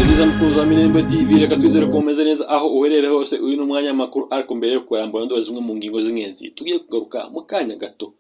Nziza mukunzi wa Minembwe TV, reka twizere ko umeze neza aho uherereye hose. Uyu ni umwanya w'amakuru, ariko mbere yo kurambura ndoza zimwe mu ngingo z'ingenzi tugiye kugaruka mu kanya gato.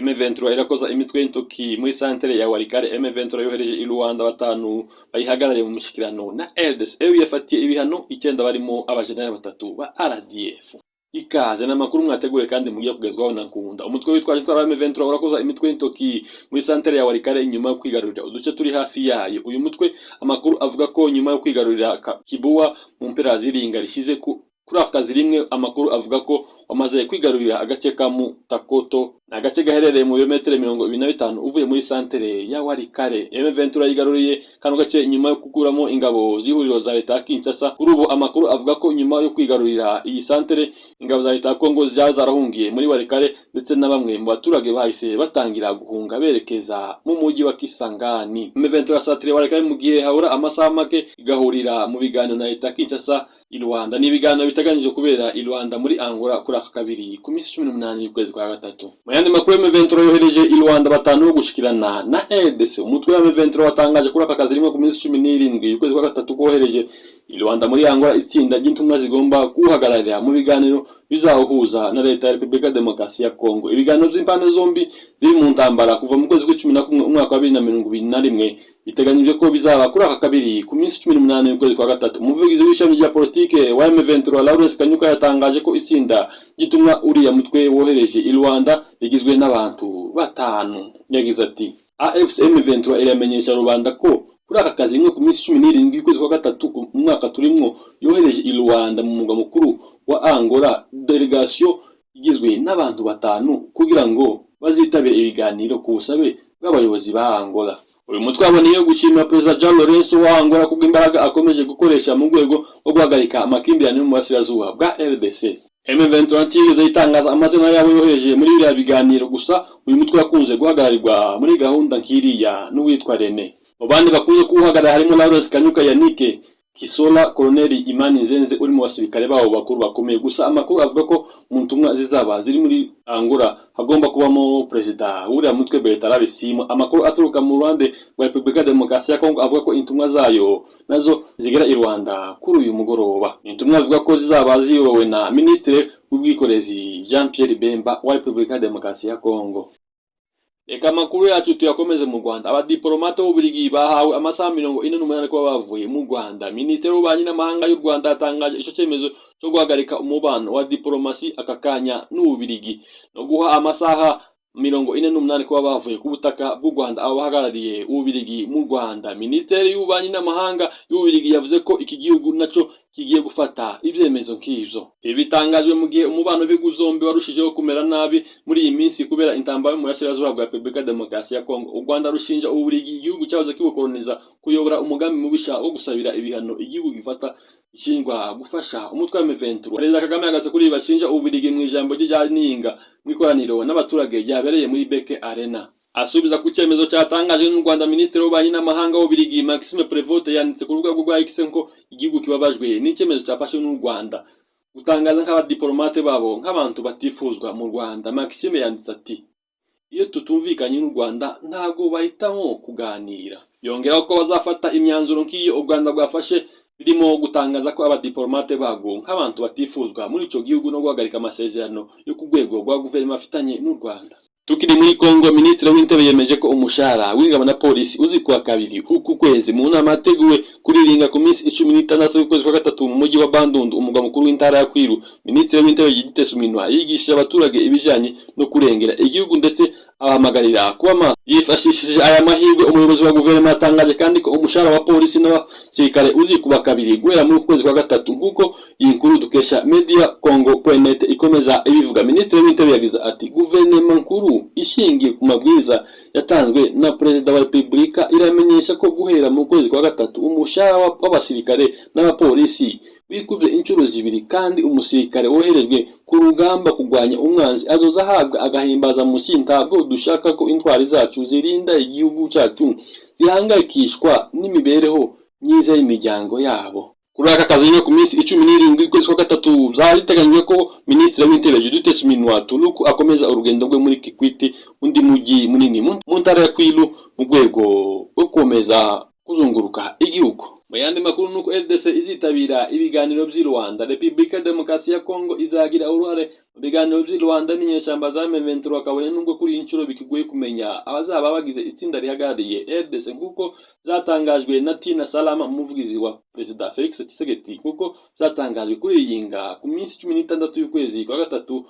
M23 irakoza imitwe y'intoki muri santere ya Walikale. M23 yohereje i Rwanda batanu bayihagarariye mu mushikirano na RDC. EU yafatiye ibihano icyenda barimo abajenerali batatu ba RDF. Ikaze n'amakuru mwategure kandi mugiye kugezwaho na Nkunda. Umutwe witwaje intwaro wa M23 urakoza imitwe y'intoki muri santere ya Walikale nyuma yo kwigarurira uduce turi hafi yayo. Uyu mutwe, amakuru avuga ko nyuma yo kwigarurira Kibuwa mu mpera z'iringa rishize kuri aka kazi rimwe, amakuru avuga ko wamaze kwigarurira agace ka Mutakoto, ni agace gaherereye mu birometero 25 uvuye muri santere ya Walikale. M23 yigaruriye kano gace nyuma yo gukuramo ingabo z'ihuriro za leta ya Kinshasa. Kuri ubu amakuru avuga ko nyuma yo kwigarurira iyi santere, ingabo za leta ya Kongo zaba zarahungiye muri Walikale, ndetse na bamwe mu baturage bahise batangira guhunga berekeza mu mujyi wa Kisangani. M23 yasatiriye Walikale mu gihe habura amasaha make igahurira mu biganiro na leta ya Kinshasa i Rwanda. Ni ibiganiro biteganyijwe kubera i Rwanda muri Angola kuri aka kabiri ku minsi 18 y'ukwezi kwa gatatu. Mu yandi makuru, M23 yohereje i Rwanda batanu bo gushikirana na RDC. Umutwe wa M23 watangaje kuri aka kazi rimwe ku minsi 17 y'ukwezi kwa gatatu kohereje i Rwanda muri Angola itsinda ry'intumwa zigomba kuwuhagararira mu biganiro bizawuhuza na leta ya Repubulika Demokarasi ya Kongo. Ibiganiro by'impande zombi ziri mu ntambara kuva mu kwezi kw'icumi na kumwe umwaka wa 2021 biteganyijwe ko bizaba kuri aka kabiri ku minsi 18 y'ukwezi kwa gatatu. Umuvugizi w'ishami rya politike wa M23, Lawrence Kanyuka, yatangaje ko itsinda ry'intumwa uriya mutwe wohereje i Rwanda rigizwe n'abantu batanu. Yagize ati: "AFC M23 iramenyesha rubanda ko kuri aka kazi rimwe ku minsi 17 y'ukwezi kwa gatatu mu mwaka turimwo yohereje i Rwanda mu murwa mukuru wa Angola délégation igizwe n'abantu batanu kugira ngo bazitabire ibiganiro ku busabe bw'abayobozi ba Angola." Uyu mutwe waboneyeho gushimira Perezida João Lourenço wa Angola kubw'imbaraga akomeje gukoresha mu rwego rwo guhagarika amakimbirane yo mu burasirazuba bwa RDC. M23 ntiyigeze itangaza amazina yabo yohereje muri biriya biganiro, gusa uyu mutwe wakunze guhagararirwa muri gahunda nk'iriya n'uwitwa René. Mu bandi bakunze kuwuhagarara harimo Lawrence Kanyuka, Yannick Kisola, Colonel Imani Nzenze uri mu basirikare babo bakuru bakomeye. Gusa amakuru avuga ko mu ntumwa zizaba ziri muri Angola hagomba kubamo perezida w'uriya mutwe, Bertrand Bisimwa. Amakuru aturuka mu ruhande rwa Repubulika Demokarasi ya Kongo avuga ko intumwa zayo nazo zigera i Rwanda kuri uyu mugoroba. Intumwa zivuga ko zizaba ziyobowe na Minisitiri w'ubwikorezi, Jean Pierre Bemba wa Repubulika Demokarasi ya Kongo. Reka amakuru yacu tuyakomeze mu Rwanda. Abadiplomate b'Ububiligi bahawe amasaha 48 kuba bavuye mu Rwanda. Minisiteri y'Ububanyi n'Amahanga y'u Rwanda yatangaje icyo cyemezo cyo guhagarika umubano wa diplomasi aka kanya n'Ububiligi no guha amasaha 48 kuba bavuye ku butaka bw'u Rwanda abo bahagarariye Ububiligi mu Rwanda. Minisiteri y'Ububanyi n'Amahanga y'Ububiligi yavuze ko iki gihugu naco kigiye gufata ibyemezo nk'ivyo. Ibi bitangajwe mu gihe umubano w'ibihugu zombi warushijeho kumera nabi muri iyi minsi kubera intambara yo mu burasirazuba bwa Repubulika Demokarasi ya Kongo. U Rwanda rushinja Ububiligi, igihugu cyahoze kibukoloniza, kuyobora umugambi mubisha wo gusabira ibihano igihugu gifata ishinjwa gufasha umutwe wa M23. Perezida Kagame yahagaze kuri ibi bashinja Ububiligi mu ijambo rye rya Ninga mu ikoraniro n'abaturage ryabereye muri BK Arena. Asubiza ku cyemezo cyatangajwe n'u Rwanda, Minisitiri w'Ububanyi n'Amahanga w'Ububiligi, Maxime Prevot, yanditse ku rubuga rwa X ko igihugu kibabajwe n'icyemezo cyafashwe n'u Rwanda gutangaza nk'abadiplomate babo nk'abantu batifuzwa mu Rwanda. Maxime yanditse ati: "Iyo tutumvikanye n'u Rwanda, ntabwo bahitamo kuganira." Yongeraho ko bazafata imyanzuro nk'iyo u Rwanda rwafashe, birimo gutangaza ko abadiplomate barwo nk'abantu batifuzwa muri ico gihugu no guhagarika amasezerano yo ku rwego rwa guverinoma afitanye n'u Rwanda. Tukiri muri Kongo, Minisitiri w'Intebe yemeje ko umushahara w'ingabo na polisi uzi kuwa kabiri uku kwezi. Mu nama yateguwe kuriringa ku minsi 16 y'ukwezi kwa gatatu mu mujyi wa Bandundu, umurwa mukuru w'intara ya Kwilu, Minisitiri w'Intebe Judith Suminwa yigishije abaturage ibijanye no kurengera igihugu, ndetse abahamagarira kuba maso yifashishije aya mahirwe. Umuyobozi wa guverinoma yatangaje kandi ko umushahara wa polisi n'abasirikare uzi kuba kabiri guhera muri uku kwezi kwa gatatu, nk'uko iyi nkuru dukesha media congo.net ikomeza ibivuga. Minisitiri w'Intebe yagize ati: "Guverinoma nkuru, ishingiye ku mabwiriza yatanzwe na Perezida wa Repubulika, iramenyesha ko guhera mu kwezi kwa gatatu umushahara w'abasirikare n'abapolisi wikubye inshuro zibiri, kandi umusirikare woherejwe ku rugamba kurwanya umwanzi azoza ahabwa agahimbazamusyi. Ntabwo dushaka ko intwari zacu zirinda igihugu cyacu zihangayikishwa n'imibereho myiza y'imiryango yabo." Kuri aka kazi nyine ku minsi 17 y'ukwezi kwa gatatu byari biteganyijwe ko Minisitiri w'Intebe Judith Suminwa Tuluku akomeza urugendo rwe muri Kikwit, undi mujyi munini mu ntara ya Kwilu, mu rwego rwo gukomeza Kuzunguruka igihugu. Mu yandi makuru nuko RDC izitabira ibiganiro vy'i Rwanda. Repubulika Demokarasi ya Kongo izagira uruhare mu biganiro vy'i Rwanda n'inyeshyamba za M23, kabone nubwo kuri iyi nshuro bikigoye kumenya abazaba bagize itsinda rihagarariye RDC, nk'uko zatangajwe na Tina Salama, umuvugizi wa Perezida Felix Tshisekedi, nk'uko zatangajwe kuri iyi yinga ku minsi 16 y'ukwezi kwa gatatu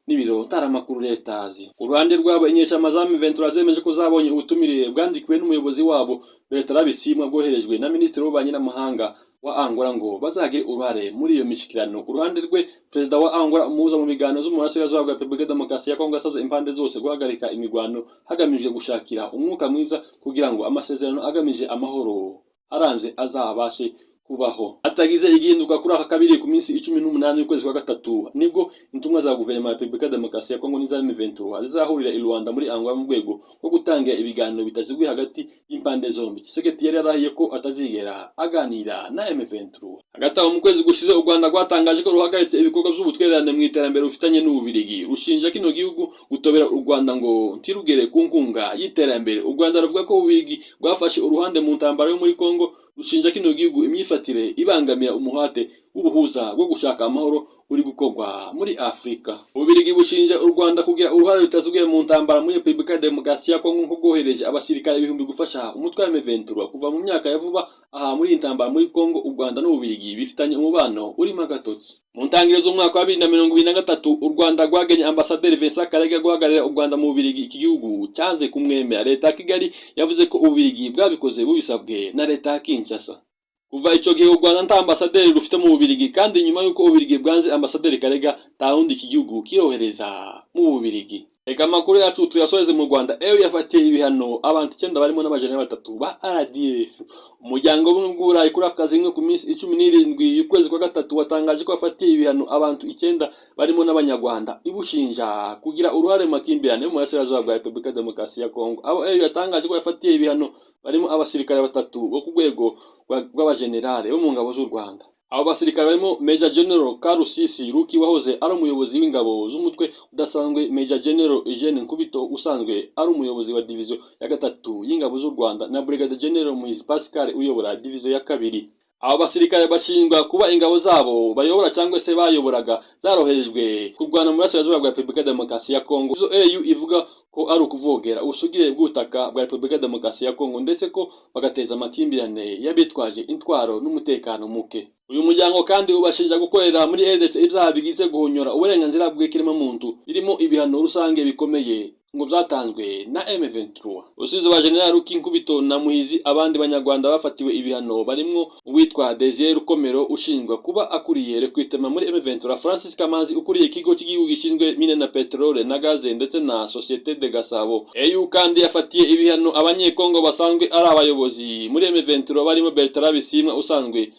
n'ibiro ntaramakuru Reuters. Ku ruhande rwabo, inyeshyamba za M23 zemeje ko zabonye ubutumire bwandikiwe n'umuyobozi wabo Bertrand Bisimwa, bwoherejwe na Minisitiri w'Ububanyi n'Amahanga wa Angola, ngo bazagire uruhare muri iyo mishikirano. Ku ruhande rwe, Perezida wa Angola, umuhuza mu biganiro zo mu burasirazuba bwa Repubulika Demokarasi ya Kongo, yasabye impande zose guhagarika imigwano hagamijwe gushakira umwuka mwiza kugira ngo amasezerano agamije amahoro arambye azabashe kubaho. Hatagize igihinduka, kuri aka kabiri ku minsi 18 y'ukwezi kwa gatatu nibwo intumwa za guverinoma ya Repubulika Demokarasi ya Kongo n'iza M23 zizahurira i Luanda muri Angola mu rwego rwo gutanga ibiganiro bitaziguye hagati y'impande zombi. Tshisekedi yari yarahiye ko atazigera aganira na M23. Hagati aho, mu kwezi gushize u Rwanda rwatangaje ko ruhagaritse ibikorwa by'ubutwererane mu iterambere rufitanye n'Ububirigi, rushinja kino gihugu gutobera u Rwanda ngo ntirugere ku nkunga y'iterambere. U Rwanda ruvuga ko Ububirigi bwafashe uruhande mu ntambara yo muri Kongo, rushinja kino gihugu imyifatire ibangamira umuhate w'ubuhuza bwo gushaka amahoro uri gukorwa muri Afurika. Ububirigi bushinja u Rwanda kugira uruhare rutaziguye mu ntambara muri Repubulika ya Demokarasi ya Kongo, nko bwohereje abasirikare ibihumbi gufasha umutwe wa M23. Kuva mu myaka ya vuba aha muri iyi ntambara muri Kongo, u Rwanda n'Ububirigi bifitanye umubano urimo agatotsi. Mu ntangiriro z'umwaka wa 2023 u Rwanda rwagenye Ambasaderi Vincent Karega guhagararira u Rwanda mu Bubirigi. Iki gihugu cyanze kumwemera. Leta ya Kigali yavuze ko Ububirigi bwabikoze bubisabwe na leta ya Kinshasa. Kuva ico gihe u Rwanda nta ambasaderi rufite mu Bubirigi, kandi nyuma y'uko Ububirigi bwanze Ambasaderi Karega, nta wundi iki gihugu kirohereza mu Bubirigi. Reka amakuru yacu tuyasoreze mu Rwanda. EU yafatiye ibihano abantu icyenda barimo n'abajenerali batatu ba RDF. Umuryango w'Ubumwe bw'Uburayi kuri aka kazi ku minsi 17 y'ukwezi kwa gatatu watangaje ko wafatiye ibihano abantu icyenda barimo n'Abanyarwanda, ibushinja kugira uruhare mu makimbirane yo mu burasirazuba bwa Repubulika Demokarasi ya Kongo. Abo EU yatangaje ko yafatiye ibihano barimo abasirikare batatu bo ku rwego rw'abajenerali bo mu ngabo z'u Rwanda. Abo basirikare barimo Major General Karusisi Ruki wahoze ari umuyobozi w'ingabo z'umutwe udasanzwe, Major General Eugene Nkubito usanzwe ari umuyobozi wa division ya gatatu y'ingabo z'u Rwanda, na Brigadier General Muhizi Pascal uyobora division ya kabiri. Abo basirikare bashinjwa kuba ingabo zabo bayobora cyangwa se bayoboraga zaroherejwe kurwana mu burasirazuba bwa Repubulika Demokarasi ya Kongo, izo EU ivuga ko ari ukuvogera ubusugire bw'ubutaka bwa Repubulika Demokarasi ya Kongo, ndetse ko bagateza amakimbirane y'abitwaje intwaro n'umutekano muke. Uyu muryango kandi ubashinja gukorera muri RDC ibyaha bigize guhonyora uburenganzira bw'ikiremwamuntu, birimo ibihano rusange bikomeye ngo byatanzwe na M23. Usize ba General Ruki, Nkubito na Muhizi, abandi Banyarwanda bafatiwe ibihano barimwo uwitwa Desire Rukomero ushinjwa kuba akuriye recruitment muri M23, Francis Kamanzi ukuriye ikigo cy'igihugu gishinzwe mine na peterole na gaze, ndetse na Société de Gasabo. EU kandi yafatiye ibihano Abanyekongo basanzwe ari abayobozi muri M23, barimo Bertrand Bisimwa usanzwe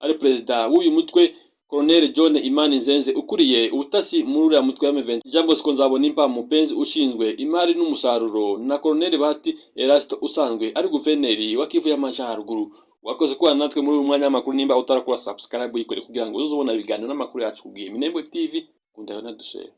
ari perezida w'uyu mutwe, Colonel John Imani Nzenze ukuriye ubutasi muri uriya mutwe wa M23, Jean Bosco Nzabonimpa Mupenzi ushinzwe imari n'umusaruro, na Colonel Bahati Erasto usanzwe ari guverineri wa Kivu y'Amajyaruguru. Wakoze kubana natwe muri uyu mwanya w'amakuru. Nimba utarakora subscribe, uyikore kugira ngo uze ubona ibiganiro n'amakuru yacu ku gihe. Minembwe TV, kunda na dushare.